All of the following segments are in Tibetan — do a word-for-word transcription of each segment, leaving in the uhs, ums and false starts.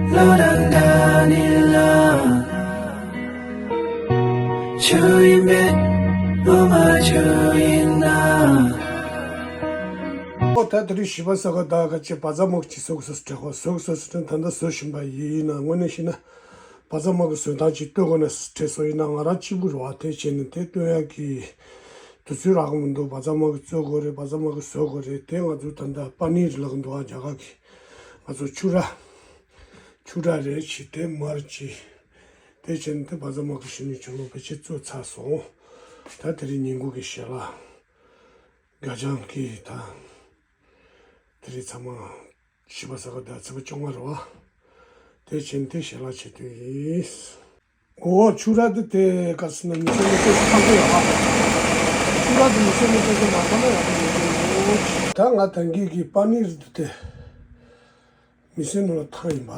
བློ་རང་འདྲ་ནི་ལ། ཆུ་ཡིན་མེད་བློ་མ་ཆུ་ཡིན་ན། ཨོ་ད་དེ་རིང་བཞི་པ་ས་ག་ཟླ་ག་ཅེ་བ་ཛ་མག་ཅིག་བཟོ་དགོས་ས་དྲན་ཁོ་བཟོ་དགོས་ས་དྲན་ད་ལྟ་བཟོ་བཞིན་པ་ཡིན་ན་དངོས་གནས་བཤད་ན། བ་ཛ་མག་གི་བཟོ་སྟངས་ཅིག་ལྟོས་དགོས་ན་དྲན་སོང་ཡིན་ན་ང་རང་གཅིག་པུ་རེད་བ། དེ་བྱས་ནས་དེ་ལྟོས་ཡག་གི་དུས་ཚོད་རག་གི་མི་འདུག་བ་ཛ་མག་གི་བཙོ་དགོས་རེད། བ་ཛ་མག་གི་བཟོ་དགོས་རེད། དེ་ང་ཚོ་ད་ལྟ་པ་ནིར་ལབ་ཀྱི་འདུག་ཨ། རྒྱ་གར་གི་ང་ཚོ་ཆུ་ར་ཆུ་ར་རེད་བྱས་དེ་མར་བྱས། དེ་བྱས་ནས་དེ་བ་ཛ་མག་གི་ཞུ་ནས་ཆུ་ལོག་ཕལ་ཆེར་བཙོ་ཚར་སོང་། ད་དེ་རིང་ཉིན་གུང་གི་ཞལ་ལག་སྒ་ཅང་གི་ད། དེ་རིང་ཚང་མ་བཞི་པ་ས་ག་ཟླ་ཚེས་པ་བཅོ་ལྔ་རེད་བ། དེ་བྱས་ནས་དེ་ཞལ་ལག་བྱེད་དུས་ཡིན། འོ་ཆུ་ར་དེ་དེ་ག་ཟེར་ན་མི་སེར་མི་སེར་ཁག་པོ་ཡོད་བ། ཆུ་ར་དེ་མི་སེར་མི་སེར་གྱི་མ་ཁ་ན་ཡག་པོ་ཡོད་འདུག་ད་ང་ད་གིན་གི་པ་ནིར་དེ་དེ་མི་སེར་ནང་ལ་ཐང་ཡིན་པ།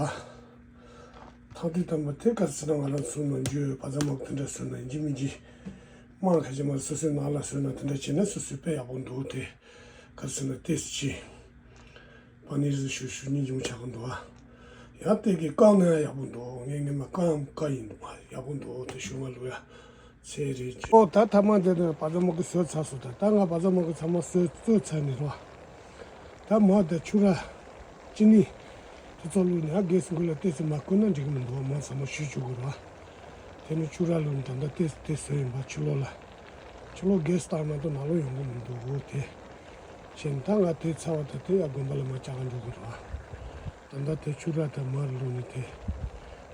ཐང་དུས་དམ་པ་དེ་ག་ཟེར་ན་ང་རང་ཚོ་ནང་རྒྱུ་བ་ཛ་མག་དེ་འདྲ་བཟོས་ན་ཡིན་གཅིག་མིན་གཅིག་དམངས་ཁ་ཅིག་མར་སོ་སོའི་ནང་ལ་བཟོས་ན་དེ་འདྲ་བྱས་ན་སོ་སོའི་དཔེ་ཡག་པོ་འདུག་དེ་ག་ཟེར་ན་ཏེས་ཅི། པ་ནིར་ཟི་ཞུ་ཞུ་སྙིང་རྗེ་མོ་ཆགས་ཀྱི་འདུག་ཨ། ཡང་དེ་གི་བཀང་ན་ཡག་པོ་འདུག་ངས་ངས་མ་བཀང་ཡང་བཀའ་ཡིན་འདུག་ཨ། ཡག་པོ་འདུག་དེ་ཞུ་མ་ལུས་ཡ། ཚེ་རེད་ཅི། ཨོ་ད་ཐ་མ་དེ་ནས་བ་ཛ་མག་གི་བཟོས་ཚར་སོང་། ད་ད་ང་བ་ཛ་མག་གི་ཚང་མ་བཟོས་བཟོས་ཚར་ནས་རོ། ད་མ་ད་ཆུ་ར་ཅི་ནི་དེ་ཚོ་བླུགས་ནས་ཨ་གེ་སི་འགུལ་ལ་ཏོག་ཙམ་མ་བསྐུར་ན་འགྲིག་གི་མི་འདུག་མ་ཚང་མ་ཞུ་བཅུག་དགོས་རོ། དེ་ནས་ཆུ་ར་བླུགས་ནས་ད་ད་ཏོག་ཙམ་དེ་བཟོས་ཡིན་པ་ཕྱི་ལོགས་ལ། ཕྱི་ལོགས་གེ་སི་བཏང་ན་ད་ནང་ལོགས་ཡོང་གི་མི་འདུག་གོ་དེ། བྱས་ནས་ད་ང་དེ་ཚར་བ་ད་དེ་ཡང་དགོན་པ་ལ་མ་བཅར་ག་འགྲོ་དགོས་རེད་བ། ད་ལྟ་དེ་ཆུ་ར་དང་མར་བླུགས་ནས་དེ་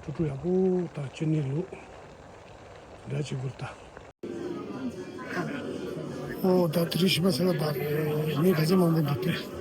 ཀྲུ་ཀྲུ་ཡག་པོ་དང་ཅི་ནི་བླུགས་འདྲ་བྱེད་དགོས་རེད་ད། ཨོ་ད་དེ་རིང་བཞི་པ་ས་ག་ཟླ་རེད། མི་ག་ཚོད་མང་པོ་འདུག་སྟེ།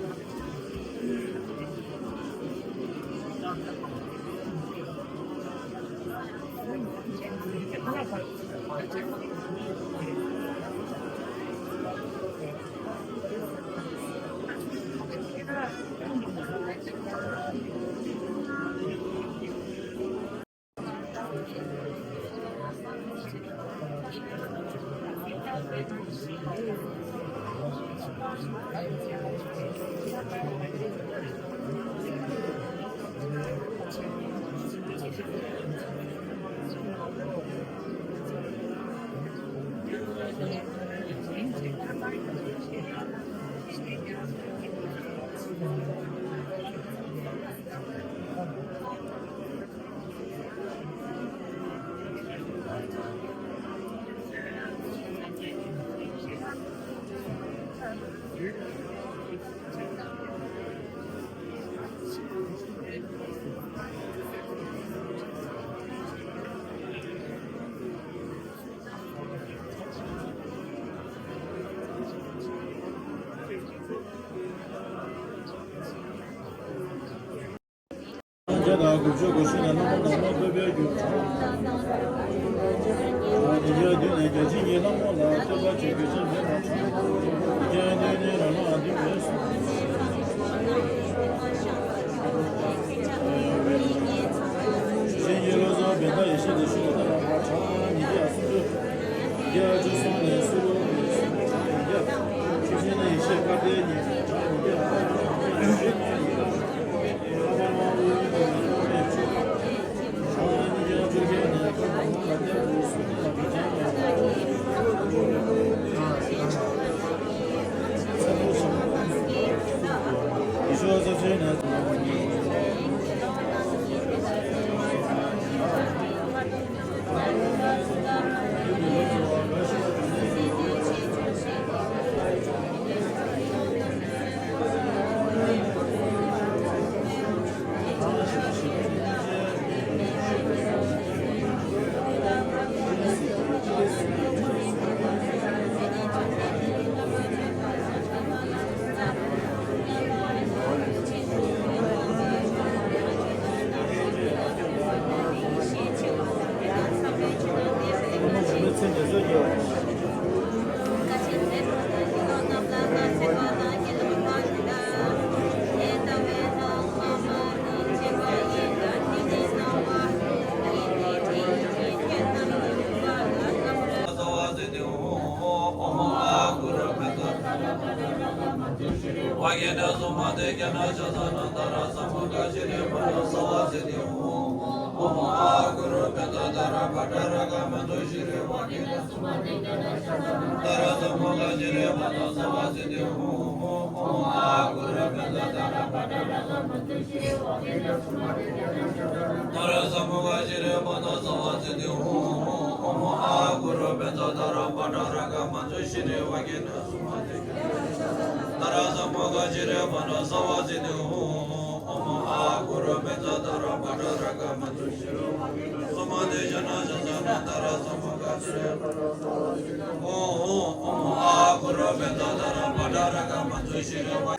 བརྒྱ་དང་དགུ་བཅུ་གོ་གཅིག་ནས་བླ་མ་ནང་པ་བསྟོད་པའི་རྒྱུ། ཉིས་བརྒྱ་བདུན་ནས་རྒྱལ་ཆེན་གྱི་བླ་མ་ལ་བསྟོད་པ་བྱེད་རྒྱུ་ཅན་མེད་པར་གྲགས། རྒྱལ་བསྟན་ནི་རང་ལ་འདུས་པས་སོ། ཆོས་ཅན་གྱི་བློ་བཟང་བན་དྷ་ཡེ་ཤེས་ལ་ཞུ་བ་ལྟར་ལ་གྲངས་ཉིས་བརྒྱ་སུམ་ཅུ། བརྒྱད་ཅུ་གསུམ་ནས་སུ་རུ་ཡི་སུ་རུ་གྲངས་བརྒྱ། ཆོས་ཅན་ནི་ཡེ་ཤེས་དཀར་ལྡན་ཉི་མའི་གྲངས་ཉིས་བརྒྱ།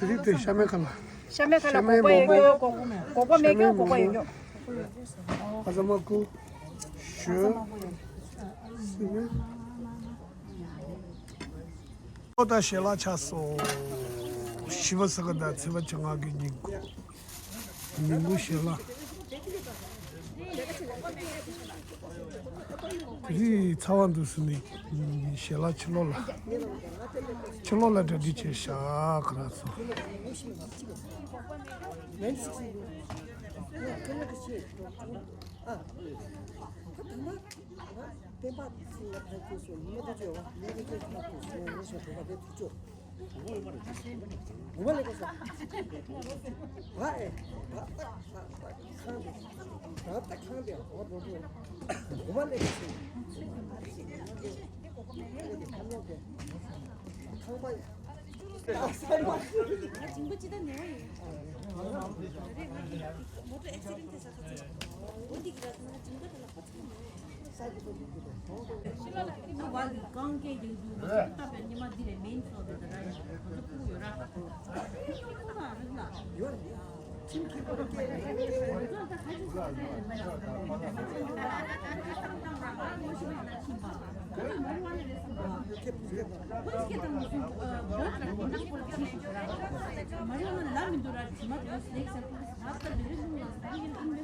དེ་རིང་དེ་ཤ་མེད་ཁ་ལ། ཤ་མེད་ཁ་ལ་ཤ་མེད་སྒོག་པ་ཡོད་མོག་ཡོད། སྒོག་པ་མེད་ཀྱང་སྒོག་པ་ཡོད་ཀྱང་། ཨ་ཙ་མ་ཀུ། ཞོ། སི་མེ། ཨོ་ད་ཞལ་ལག་ཆགས་སོང་། བཞི་པ་ས་ག་ཟླ་ཚེས་པ་བཅོ་ལྔ་གི་ཉིན་གུང་། ཉིན་གུང་ཞལ་ལག་དེ་རིང་ཚ་བ་འདུག་ཟེར་ནས་ཞལ་ལག་ཕྱི་ལོགས་ལ། ཕྱི་ལོགས་ལ་གྲ་སྒྲིག་བྱས་ཤག་ཁ་ར་ཚོ།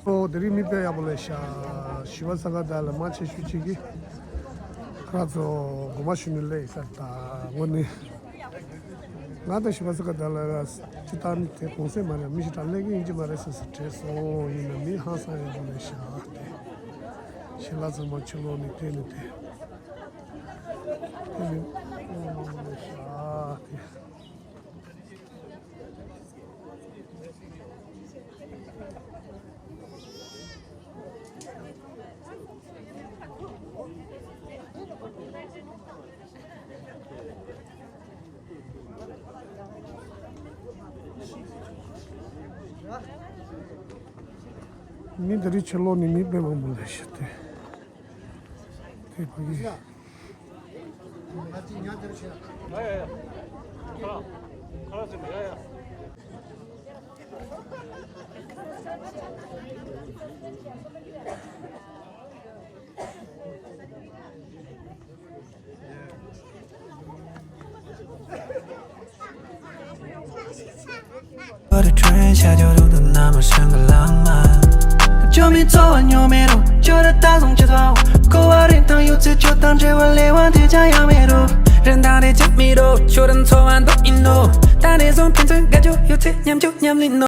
ཨོ་དེ་རིང་མི་དཔེ་ཡག་པོ་སླེབས་ཤག་བཞི་པ་ས་ག་ཟླ་ལ་མ་ཆེ་ཤོས་གཅིག་གིས་ཁ་ར་ཚོ་དགོངས་པ་ཞུ་ནས་སླེབས་ས་ད་དངོས་གནས། ང་དང་བཞི་པ་ས་ག་ཟླ་ལ་ཅི་ལྟར་ནི་དེ་གོང་ཚད་མ་རེད། མི་ཞིག་དང་ལས་ཀྱི་ཡིན་གྱི་མ་རེད་ཟེར་ཟེར་དྲན་སོང་། ཡིན་ན་མི་ཧང་སང་ཡག་པོ་སླེབས་ཤག་དེ། ཞལ་ལག་ཚང་མ་ཕྱི་ལོགས་ནས་བལྟས་ནས་དེ། དེ་ནི་ཤག་དེ། མི་འདི་རིགས་ཕྱི་ལོགས་ནས་མི་དཔེ་མང་པོ་སླེབས་ཤག་སྟེ། དེ་ཕ་གི།